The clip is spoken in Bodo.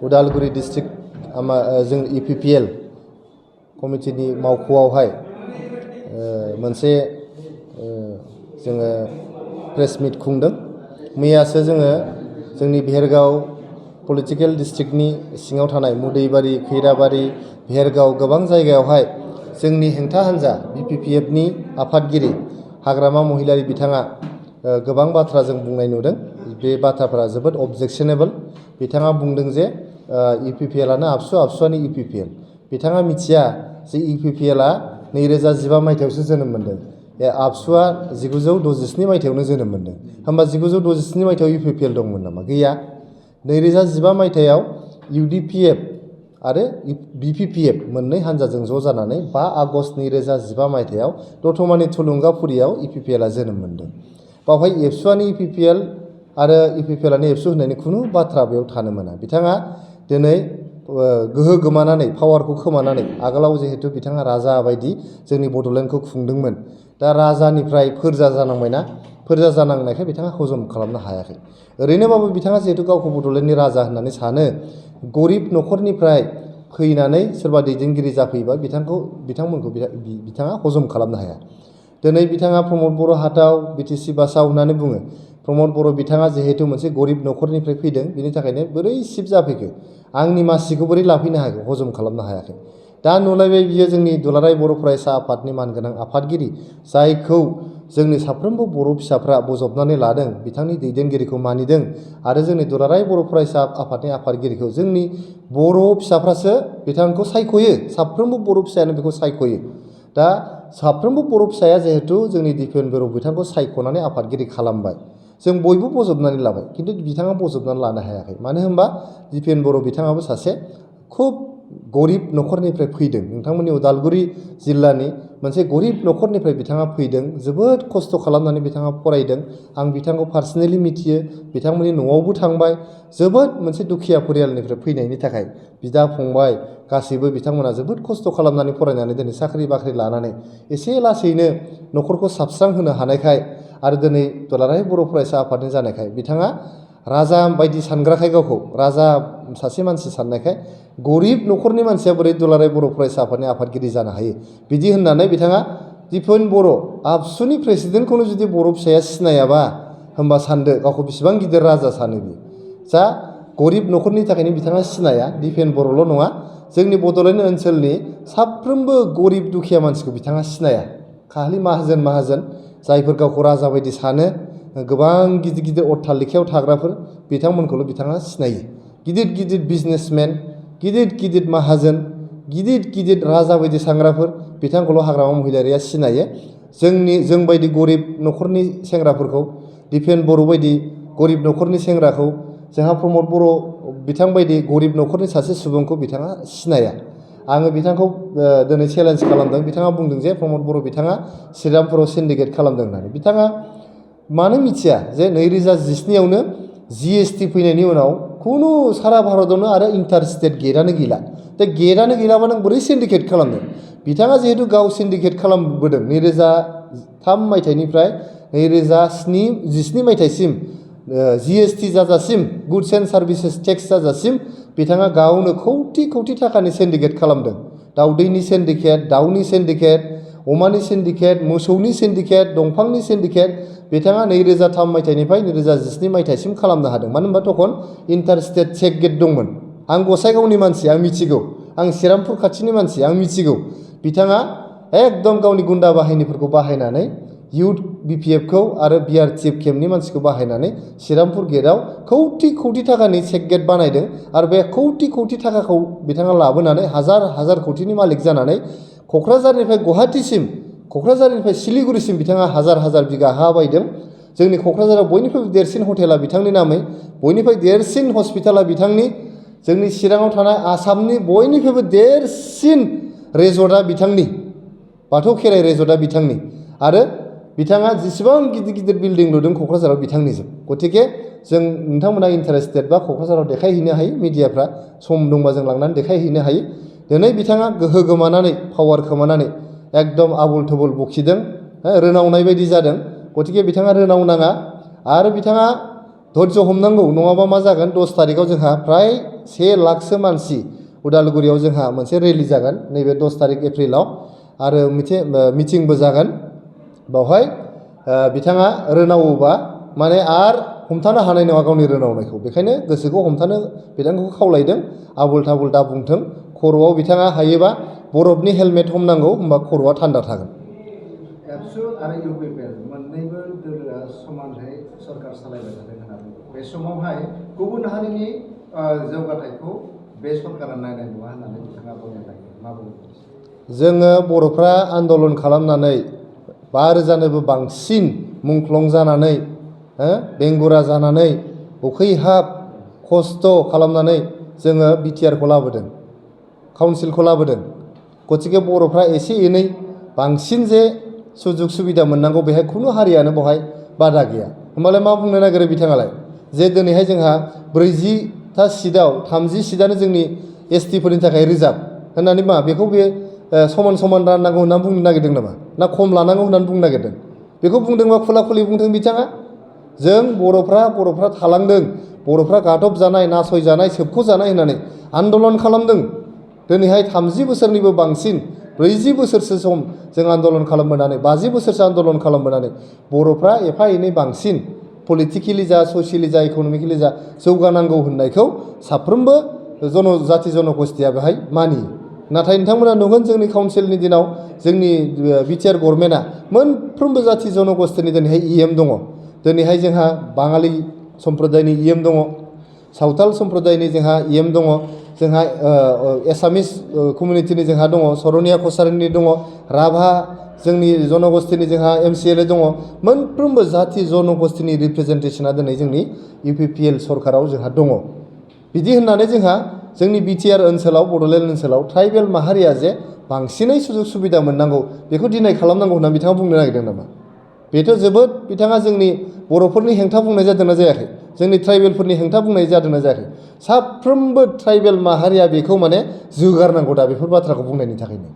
उदालगुरि डिस्ट्रिक्ट जों इपिपिएल कमिटिनि मावख'आवहाय मोनसे जोङो प्रेस मिट खुंदों। मैयासो जोङो जोंनि भेरगाव पलिटिकेल डिस्ट्रिक्टनि सिङाव थानाय मुदैबारि, खैराबारि, भेरगाव गोबां जायगायावहाय जोंनि हेंथा हान्जा बिपिपिएफनि आफादगिरि हाग्रामा महिलारि बिथाङा गोबां बाथ्रा जों बुंनाय नुदों। बे बाथ्राफोरा जोबोद अबजेक्शनेबल। बिथाङा बुंदों जे इपिपिएलआनो आबसुआनो इपिपिएल। बिथाङा मिथिया जे इपिपिएलआ 2015 मायथाइयावसो जोनोम मोन्दों। आबसुआ 1967 मायथाइयावनो जोनोम मोन्दों। होमबा 1967 मायथाइयाव इपिपिएल दंमोन नामा? गैया। 2015 मायथाइयाव इउडिपिएफ आरो बिपिपिएफ मोननै हान्जाजों ज' जानानै 5 आगस्ट 2015 मायथाइयाव दतमानि थुलुंगाफुरियाव इपिपिएलआ जोनोम मोन्दों। बावहाय एबसुआनो इपिपिएल आरो इपिपिएलआनो एबसु होननायनि खुनु बाथ्रा बेयाव थानो मोना। बिथाङा दिनै गोहो गोमानानै, पावारखौ खोमानानै, आगोलाव जिहेतु बिथाङा राजा बायदि जोंनि बड'लेण्डखौ खुंदोंमोन। दा राजानिफ्राय फोरजा जानांबायना, फोरजा जानांनायखाय बिथाङा हजम खालामनो हायाखै। ओरैनोबाबो बिथाङा जिहेतु गावखौ बड'लेण्डनि राजा होननानै सानो, गरिब न'खरनिफ्राय फैनानै सोरबा दैदेनगिरि जाफैबा बिथांमोनखौ बिथाङा हजम खालामनो हाया। दिनै बिथाङा प्रमद बर' हाथाव बिटिसि बासाव होननानै बुङो। प्रमद बर' बिथाङा जिहेतु मोनसे गरिब न'खरनिफ्राय फैदों, बिनि थाखायनो बोरै सिफ जाफैखो, आंनि मासिखौ बोरै लाफैनो हायाखै, हजम खालामनो हायाखै। दा नुलायबाय बियो जोंनि दुलाराय बर' फरायसा आफादनि मानगोनां आफादगिरि, जायखौ जोंनि साफ्रोमबो बर' फिसाफ्रा बजबनानै लादों, बिथांनि दैदेनगिरिखौ मानिदों आरो जोंनि दुलाराय बर' फरायसा आफादनि आफादगिरिखौ जोंनि बर' फिसाफ्रासो बिथांखौ सायख'यो। साफ्रोमबो बर' फिसायानो बेखौ सायख'यो। दा साफ्रोमबो बर' फिसाया जिहेतु जोंनि दिपेन बर' बिथांखौ सायख'नानै आफादगिरि खालामबाय, जों बयबो बजबनानै लाबाय, खिन्थु बिथाङा बजबनानै लानो हायाखै। मानो होनबा दिपेन बर' बिथाङाबो सासे खुब गरिब न'खरनिफ्राय फैदों। नोंथांमोननि उदालगुरि जिल्लानि मोनसे गरिब न'खरनिफ्राय बिथाङा फैदों। जोबोद खस्थ' खालामनानै बिथाङा फरायदों। आं बिथांखौ पार्सनेलि मिथियो, बिथांमोननि न'आवबो थांबाय। जोबोद मोनसे दुखिया परियालनिफ्राय फैनायनि थाखाय बिदा फंबाय गासैबो बिथांमोना जोबोद खस्थ' खालामनानै फरायनानै दिनै साख्रि बाख्रि लानानै एसे लासैनो न'खरखौ साबस्रांहोनो हानायखाय आरो दिनै दुलाराय बर' फरायसा आफादनि जानायखाय बिथाङा राजा बायदि सानग्राखाय, गावखौ राजा सासे मानसि साननायखाय, गरिब न'खरनि मानसिया बोरै दुलाराय बर' फरायसा आफादनि आफादगिरि जानो हायो, बिदि होननानै बिथाङा दिपेन बर' आबसुनि प्रेसिडेन्टखौनो जुदि बर' फिसाया सिनायाबा, होमबा सानदो गावखौ बेसेबां गिदिर राजा सानो बियो। जा गरिब न'खरनि थाखायनो बिथाङा सिनाया। दिपेन बर'ल' नङा, जोंनि बड'लेण्ड ओनसोलनि साफ्रोमबो गरिब दुखिया मानसिखौ बिथाङा सिनाया। खालि माहाजोन जायफोर गावखौ राजा बायदि सानो, गोबां गिदिर गिदिर अट्टालिकायाव थाग्राफोर, बिथांमोनखौल' बिथाङा सिनायो। गिदिर गिदिर बिजनेसमेन, गिदिर गिदिर माहाजोन, गिदिर गिदिर राजा बायदि सानग्राफोर, बिथांखौल' हाग्रामा महिलारिया सिनायो। जों बायदि गरिब न'खरनि सेंग्राफोरखौ, दिपेन बर' बायदि गरिब न'खरनि सेंग्राखौ, जोंहा प्रमद बर' बिथां बायदि गरिब न'खरनि सासे सुबुंखौ बिथाङा सिनाया। आङो बिथांखौ दिनै चेलेन्ज खालामदों। बिथाङा बुंदों जे प्रमद बर' बिथाङा श्रीरामपुराव सिन्डिकेट खालामदों होननानै। बिथाङा मानो मिथिया जे 2017आवनो GST फैनायनि उनाव खुनु सारा भारतआवनो आरो इन्टार स्टेट गेटआनो गैला। दा गेटआनो गैलाबा नों बोरै सिन्डिकेट खालामदों? बिथाङा जिहेतु गाव सिन्डिकेट खालामबोदों 2003 मायथाइनिफ्राय 2017 मायथाइसिम, GST जाजासिम, गुड्स एन्ड सार्भिसेस टेक्स जाजासिम बिथाङा गावनो कौटि कौटि थाखानि सिन्डिकेट खालामदों। दाउदैनि सिन्डिकेट, दाउनि सिन्डिकेट, अमानि सिन्डिकेट, मोसौनि सिन्डिकेट, दंफांनि सिन्डिकेट बिथाङा 2003 मायथाइनिफ्राय 2017 मायथाइसिम खालामनो हादों। मानो होनबा तखन इन्टार स्टेट चेक गेट दंमोन। आं गसाइगावनि मानसि, आं मिथिगौ। आं श्रीरामपुर खाथिनि मानसि, आं मिथिगौ। बिथाङा एकदम गावनि गुन्दा बाहिनीफोरखौ बाहायनानै इउथ बिपिएफखौ आरो बिआरटिएफ केम्पनि मानसिखौ बाहायनानै श्रीरामपुर गेटआव कौटि कौटि थाखानि चेक गेट बानायदों आरो बे कौटि कौटि थाखाखौ बिथाङा लाबोनानै हाजार हाजार कौटिनि मालिक जानानै क'क्राझारनिफ्राय गुवाहाटीसिम, क'क्राझारनिफ्राय सिलिगुरिसिम बिथाङा हाजार हाजार बिगा हा बायदों। जोंनि क'क्राझाराव बयनिख्रुइबो देरसिन हटेला बिथांनि नामै, बयनिफ्राय देरसिन हस्पिटाला बिथांनि, जोंनि चिराङाव थानाय आसामनि बयनिख्रुइबो देरसिन रेजर्टआ बिथांनि, बाथौ खेराइ रेजर्टआ बिथांनि, आरो बिथाङा जेसेबां गिदिर गिदिर बिल्डिं लुदों क'क्राझाराव बिथांनिजोब। गतिके जों नोंथांमोना इन्टारेस्टेड बा क'क्राझाराव देखायहैनो हायो, मिडियाफ्रा सम दंबा जों लांनानै देखायहैनो हायो। दिनै बिथाङा गोहो गोमानानै, पावार खोमानानै एकदम आबुल थुबुल बखिदों, रोनावनाय बायदि जादों। गतिके बिथाङा रोनावनाङा आरो बिथाङा धैर्य हमनांगौ, नङाबा मा जागोन 10 तारिखआव जोंहा फ्राय 1 लाखसो मानसि उदालगुरियाव जोंहा मोनसे रेलि जागोन नैबे 10 तारिख एप्रिलाव आरो मिटिंबो जागोन बावहाय बिथाङा रोनावोबा माने आर हमथानो हानाय नङा गावनि रोनावनायखौ बेखायनो गोसोखौ हमथानो बिथांखौ खावलायदों आबुल थाबुल दा बुंथों खर'आव बिथाङा हायोबा बरफनि हेलमेट हमनांगौ होमबा खर'आ थान्दा थागोन एबसु आरो इउपिपिएल मोननैबो दोलोआ समानहै सरकार सालायबाय थादों होनना बुङो बे समावहाय गुबुन हारिनि जौगाथायखौ बे सरकारा नायनाय नङा होननानै बिथाङा बुंनो नागिरो मा बुङो जोङो बर'फ्रा आन्दलन खालामनानै 5,000नोबो बांसिन मुंख्लं जानानै बेंगुरा जानानै उखैहाब खस्थ' खालामनानै जोङो बिटिआरखौ लाबोदों काउन्सिलखौ लाबोदों गतिके बर'फ्रा एसे एनै बांसिन जे सुजुग सुबिदा मोननांगौ बेहाय खुनु हारियानो बहाय बादा गैया होमबालाय मा बुंनो नागिरो बिथाङालाय जे दिनैहाय जोंहा 40टा सिटआव 30 सिटआनो जोंनि एसटिफोरनि थाखाय रिजार्भ होननानै मा बेखौ बे समान समान राननांगौ होननानै बुंनो नागिरदों नामा ना खम लानांगौ होननानै बुंनो नागिरदों बेखौ बुंदोंबा खुला खुलि बुंथों बिथाङा जों बर'फ्रा थालांदों बर'फ्रा गादब जानाय नासय जानाय सोबख' जानाय होननानै आन्दलन खालामदों दिनैहाय 30 बोसोरनिबो बांसिन 40 बोसोरसो सम जों आन्दलन खालामबोनानै 50 बोसोरसो आन्दलन खालामबोनानै बर'फ्रा एफा एनै बांसिन पलिटिकेलि जा ससियेलि जा इक'नमिकेलि जा जौगानांगौ होननायखौ साफ्रोमबो जाथि जनगोष्ठीया बेहाय मानियो नाथाय नोंथांमोना नुगोन जोंनि काउन्सिलनि दिनाव जोंनि बिटिआर गभर्नमेन्टआ मोनफ्रोमबो जाथि जनगोष्ठीनि दिनैहाय इएम दङ दिनैहाय जोंहा बाङालि सम्प्रदायनि इएम दङ सावथाल सम्प्रदायनि जोंहा इएम दङ जोंहा एसामिस कमिउनिटिनि जोंहा दङ सरनिया कसारिनि दङ राभा जोंनि जनगोष्ठीनि जोंहा एमसिएलए दङ मोनफ्रोमबो जाथि जनगोष्ठीनि रिप्रेजेन्टेसना दिनै जोंनि इउपिपिएल सरकाराव जोंहा दङ बिदि होननानै जोंहा जोंनि बिटिआर ओनसोलाव बड'लेण्ड ओनसोलाव ट्राइबेल माहारिया जे बांसिनै सुजुग सुबिदा मोननांगौ बेखौ डिनाय खालामनांगौ होनना बिथाङा बुंनो नागिरदों नामा बेथ' जोबोद बिथाङा जोंनि बर'फोरनि हेंथा बुंनाय जादोंना जायाखै जोंनि ट्राइबेलफोरनि हेंथा बुंनाय जादोंना जायाखै साफ्रोमबो ट्राइबेल माहारिया बेखौ माने जोगारनांगौ दा बेफोर बाथ्राखौ बुंनायनि थाखायनो